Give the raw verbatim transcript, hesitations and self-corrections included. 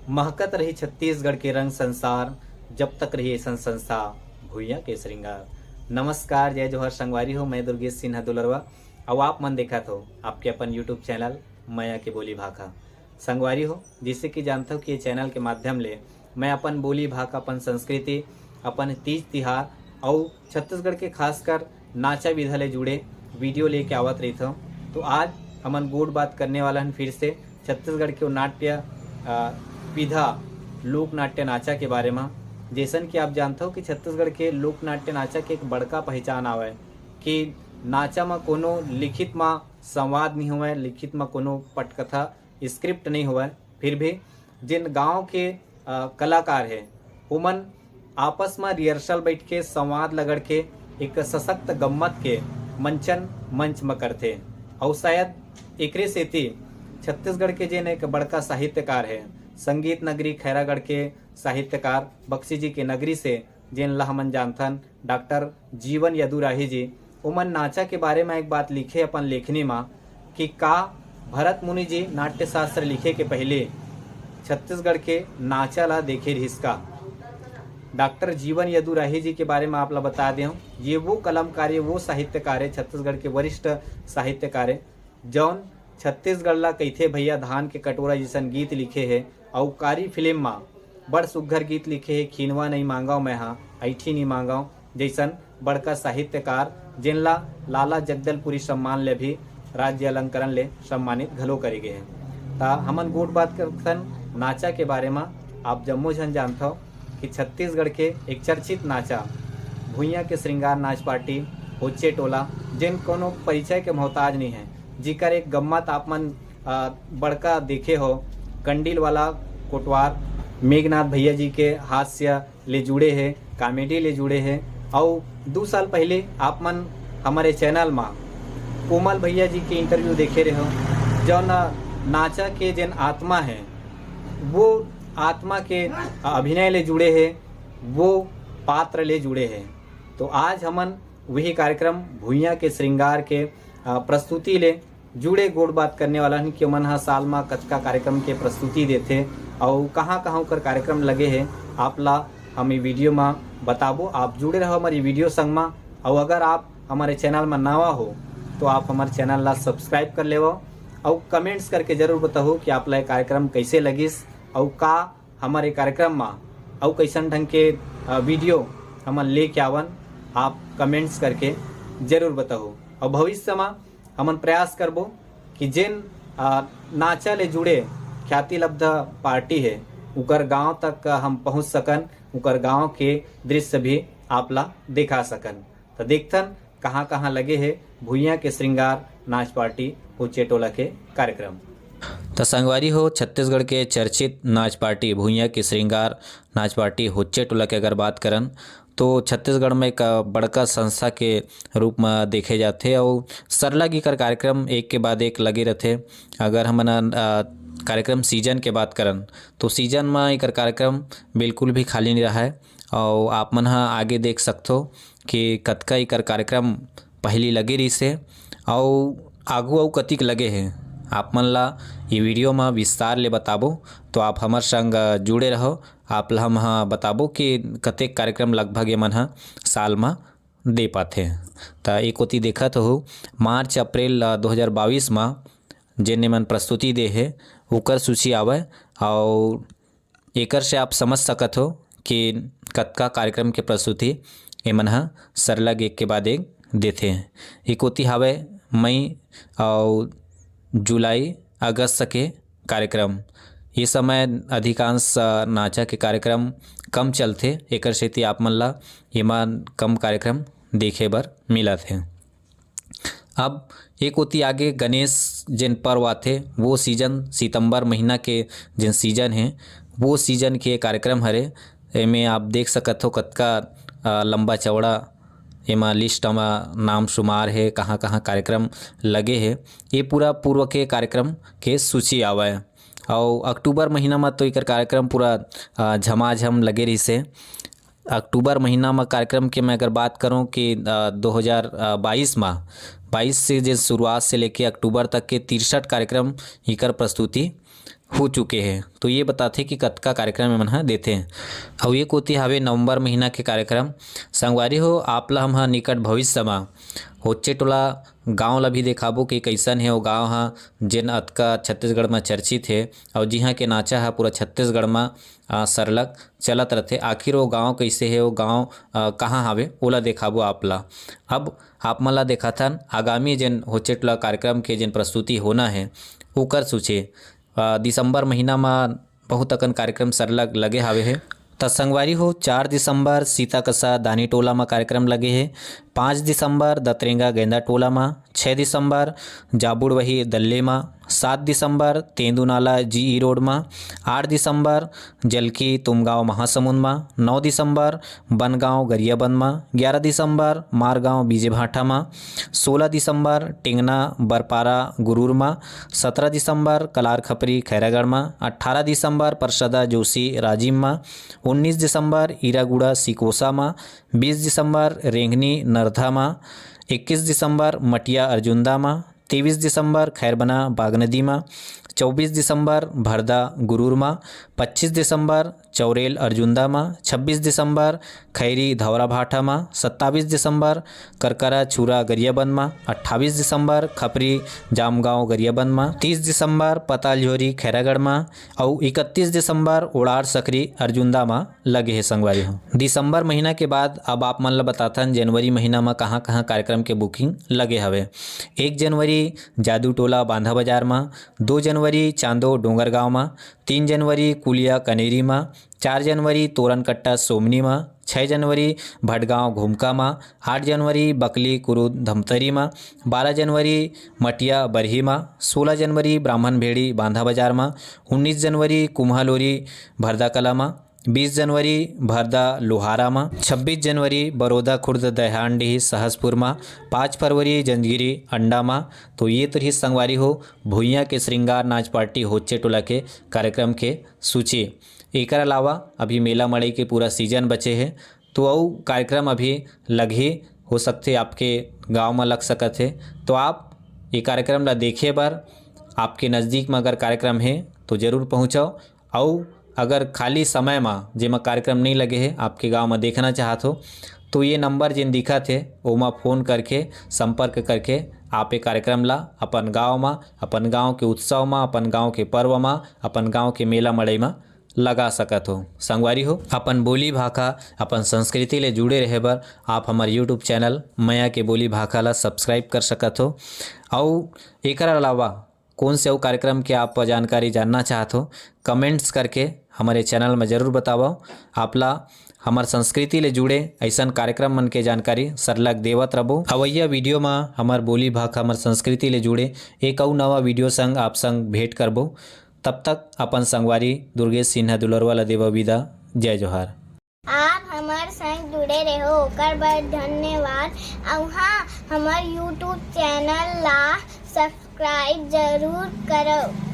महकत रही छत्तीसगढ़ के रंग संसार, जब तक रही ऐसन संस्था भुइयां के श्रृंगार। नमस्कार, जय जोहार संगवारी हो, मैं दुर्गेश सिन्हा दुलरवा, अउ आप मन देखत हो आपके अपन YouTube चैनल मया के बोली भाखा। संगवारी हो, जैसे कि जानत हो कि ये चैनल के माध्यम ले मैं अपन बोली भाखा, अपन संस्कृति, अपन तीज तिहार अउ छत्तीसगढ़ के खासकर नाचा विधा ले जुड़े वीडियो लेके आवत रहिथव। तो आज हमन गोठ बात करने वाला हन फिर से छत्तीसगढ़ के वो नाट्य, अ, विधा, लोक नाट्य नाचा के बारे म। जैसन कि आप जानत हो कि छत्तीसगढ़ के लोक नाट्य नाचा के एक बड़का पहचान आवय कि नाचा म कोनो लिखित म संवाद नहीं होवय, लिखित म कोनो पटकथा, स्क्रिप्ट नहीं होवय, फिर भी जिन गांव के, अ, कलाकार हे, ओमन आपस म रिहर्सल बैठ के संवाद लगड़ के एक सशक्त गम्मत के मंचन मंच म करथे। अउ शायद एकरे सेती छत्तीसगढ़ के जेन एक बड़का साहित्यकार हे, संगीत नगरी खैरागढ़ के साहित्यकार, बख्शी जी के नगरी से जेन ला हमन जानथन, डॉक्टर जीवन यदुराही जी, ओमन नाचा के बारे म एक बात लिखे अपन लेखनी म कि का भरत मुनि जी नाट्य शास्त्र लिखे के पहले छत्तीसगढ़ के नाचा ला देखे रिहिस का? डॉक्टर जीवन यदुराही जी के बारे म आप ला बता देहूं, ये वो कलमकार, ये वो साहित्यकार हे, छत्तीसगढ़ के वरिष्ठ साहित्यकार हे, जौन छत्तीसगढ़ ला कहिथे भैया धान के कटोरा जैसन गीत लिखे हे, अउ कारी फिल्म म बड़ सुग्घर गीत लिखे हे, खींचवा नहीं मांगव मैं हा, ऐठी नहीं मांगव जैसन बड़का साहित्यकार, जेन ला लाला जगदलपुरी सम्मान ले भी राज्य अलंकरण ले सम्मानित घलो करे गे हे। त हमन गोठ बात करथन नाचा के बारे म। आप जम्मो झन जानथव कि छत्तीसगढ़ के एक चर्चित नाचा भुइयां के श्रृंगार नाच पार्टी होच्चे टोला, जेन कोनो परिचय के मोहताज नहीं है, जिकर एक गम्मत आप मन, अ, बड़का देखे हो, कंडील वाला कोटवार, मेघनाथ भैया जी के हास्य ले जुड़े हे, कॉमेडी ले जुड़े हे। अउ दू साल पहले आप मन हमर चैनल म कोमल भैया जी के इंटरव्यू देखे रहे हो, जौन नाचा के जेन आत्मा है, वो आत्मा के अभिनय ले जुड़े हे, वो पात्र ले जुड़े हे। तो आज हमन वही कार्यक्रम भुइयां के श्रृंगार के, अ, प्रस्तुति ले जुड़े गोठ बात करने वाला हन कि ओमन ह साल म कतका कार्यक्रम के प्रस्तुति देथे अउ कहाँ-कहाँ ओकर कार्यक्रम लगे हे, आप ला हम ये वीडियो म बताबो। आप जुड़े रहो हमारी वीडियो संग म। अउ अगर आप हमारे चैनल म नवा हो तो आप हमारे चैनल ला सब्सक्राइब कर लेवो अउ कमेंट्स करके जरूर बताओ कि आप ला ये कार्यक्रम कैसे लगिस अउ का हमारे कार्यक्रम म अउ कैसन ढंग के, अ, वीडियो हमन लेके आवन, आप कमेंट्स करके जरूर बताओ। अउ भविष्य म हमन प्रयास करबो कि जेन, अ, नाचा ले जुड़े ख्याति लब्ध पार्टी हे, उकर गांव तक हम पहुंच सकन, उकर गांव के दृश्य भी आप ला दिखा सकन। त देखथन कहाँ-कहाँ लगे हे भुइयां के श्रृंगार नाच पार्टी होच्चे टोला के कार्यक्रम। त संगवारी हो, छत्तीसगढ़ के चर्चित नाच पार्टी भुइयां के श्रृंगार नाच पार्टी होच्चे टोला के अगर बात करन, तो छत्तीसगढ़ में एक, अ, बड़का संस्था के रूप म देखे जाथे अउ सरलग इकर कार्यक्रम एक के बाद एक लगे रथे। अगर हमन, अ, कार्यक्रम सीजन के बात करन, तो सीजन म इकर कार्यक्रम बिल्कुल भी खाली नहीं रहय। अउ आप मन ह आगे देख सकथो कि कतका इकर कार्यक्रम पहिली लगे रहिस हे अउ आगू अउ कतिक लगे हे। आप मन ला ये वीडियो म विस्तार ले बताबो, तो आप हमर संग जुड़े रहो। आप ला हम ह बताबो कि कतेक कार्यक्रम लगभग ये मन ह साल म दे पाथे। त एक कोती देखत हो, मार्च अप्रैल, अ, दो हज़ार बाईस म जेन ये मन प्रस्तुति दे हे, ओकर सूची आवय अउ एकर से आप समझ सकत हो कि कतका कार्यक्रम के प्रस्तुति एमन ह सरलग एक के बाद एक देथे। एक कोती हावय मई अउ जुलाई, अगस्त के कार्यक्रम। ये समय अधिकांश, अ, नाचा के कार्यक्रम कम चलथे, एकर सेती आप मन ला एमा कम कार्यक्रम देखे बर मिलत हे। अब एक कोती आगे गणेश जेन पर्व आथे, वो सीजन, सितंबर महीना के जेन सीजन हे, वो सीजन के कार्यक्रम हरे। एमे आप देख सकत हो कतका, अ, लंबा चौड़ा एमा लिस्ट म नाम शुमार हे, कहाँ-कहाँ कार्यक्रम लगे हे। ये पूरा पूर्व के कार्यक्रम के सूची आवय। अउ अक्टूबर महीना म तो एकर कार्यक्रम पूरा, अ, झमाझम लगे रहिस हे। अक्टूबर महीना म कार्यक्रम के मैं अगर बात करूं कि, अ, दो हज़ार बाईस म, बाईस से जे शुरुआत से लेके अक्टूबर तक के तिरसठ कार्यक्रम एकर प्रस्तुति हो चुके हे। तो ये बताथे कि कतका कार्यक्रम एमन ह देथे। अउ ये कोती हावे नवंबर महीना के कार्यक्रम। संगवारी हो, आप ला हम ह निकट भविष्य म होचे टोला गांव ला भी देखाबो कि कइसन हे वो गांव ह, जेन अतका छत्तीसगढ़ म चर्चित हे अउ जिहां के नाचा ह पूरा छत्तीसगढ़ म, आ, सरलग चलत रथे। आखिर वो गांव कइसे हे, वो गांव, आ, कहां हावे, ओला देखाबो आप ला। अब आप मन ला देखाथन आगामी जेन होचे टोला कार्यक्रम के जेन प्रस्तुति होना हे, ओकर सूची। आ, दिसंबर महीना म बहुत अकन कार्यक्रम सरलग लगे हावे हे। त संगवारी हो, चार दिसंबर सीताकसा दानी टोला म कार्यक्रम लगे हे, पाँच दिसंबर दतरेंगा गेंदा टोला म, छः दिसंबर जाबुड़वही दल्ले म, सात दिसंबर तेंदूनाला जीई रोड म, आठ दिसंबर जलकी तुमगांव महासमुंद म, नौ दिसंबर बनगांव गरियाबंद म, ग्यारह दिसंबर मारगांव बीजेभाटा म, सोलह दिसंबर टेंगना बरपारा गुरूर म, सत्रह दिसंबर कलार खपरी खैरागढ़ म, अट्ठारह दिसंबर परसदा जोशी राजिम म, उन्नीस दिसंबर ईरागुड़ा सिकोसा म, बीस दिसंबर रेंगनी नरधा म, इक्कीस दिसंबर मटिया अर्जुंदा म, तेईस दिसंबर खैरबना बागनदी म, चौबीस दिसंबर भरदा गुरूर म, पच्चीस दिसंबर चौरेल अर्जुंदा म, छब्बीस दिसंबर खैरी धौरा भाटा म, सत्ताईस दिसंबर करकरा छुरा गरियाबंद म, अट्ठाईस दिसंबर खपरी जामगांव गरियाबंद म, तीस दिसंबर पतालझोरी खैरागढ़ म, अउ इकतीस दिसंबर ओड़ार सकरी अर्जुंदा म लगे हे संगवारी हो। दिसंबर महीना के बाद अब आप मन ल बताथन जनवरी महीना म कहां-कहां कार्यक्रम के booking लगे हवे। एक जनवरी जादू टोला बांधा बाजार म, दो जनवरी चांदो डोंगरगांव म, तीन जनवरी कुलिया कनेरी म, चार जनवरी तोरनकट्टा सोमनी म, छः जनवरी भटगांव घुमका म, आठ जनवरी बकली कुरुद धमतरी म, बारह जनवरी मटिया बरही म, सोलह जनवरी ब्राह्मण भेड़ी बांधा बाजार म, उन्नीस जनवरी कुम्हालोरी भरदा कला म, बीस जनवरी भरदा लोहारा म, छब्बीस जनवरी बरोदा खुर्द दहानडीही सहसपुर म, पाँच फरवरी जंजगिरी अंडा म। तो ये तो रहिस संगवारी हो भुइयां के श्रृंगार नाच पार्टी होचे टोला के कार्यक्रम के सूची। एकर अलावा अभी मेला मड़ई के पूरा सीजन बचे हे, तो अउ कार्यक्रम अभी लगही, हो सकथे आपके गांव म लग सकत हे। तो आप ये कार्यक्रम ला देखे बर आपके नज़दीक म अगर कार्यक्रम हे तो जरूर पहुँचव। अउ अगर खाली समय म जेमा कार्यक्रम नइ लगे हे, आपके गांव म देखना चाहत हो, तो ये नंबर जेन दिखत हे ओमा फ़ोन करके संपर्क करके आप ये कार्यक्रम ला अपन गांव म, अपन गांव के उत्सव म, अपन गांव के पर्व म, अपन गांव के मेला मड़ई म लगा सकत हो। संगवारी हो, अपन बोली भाखा, अपन संस्कृति ले जुड़े रहे बर आप हमर YouTube चैनल मया के बोली भाखा ला subscribe कर सकत हो। अउ एकर अलावा कोन से अउ कार्यक्रम के आप जानकारी जानना चाहत हो, comments करके हमर ये चैनल में जरूर बतावव। आप ला हमर संस्कृति ले जुड़े अइसन कार्यक्रम मन के जानकारी सरलग देवत रबो। अवइया वीडियो म हमर बोली भाखा, हमर संस्कृति ले जुड़े एक अउ नवा वीडियो संग आप संग भेंट करबो। तब तक अपन संगवारी दुर्गेश सिन्हा दुलरवा ला देवव विदा। जय जोहार। आप हमर संग जुड़े रहो, ओकर बर धन्यवाद। अउ हाँ, हमर YouTube चैनल ला subscribe जरूर करव।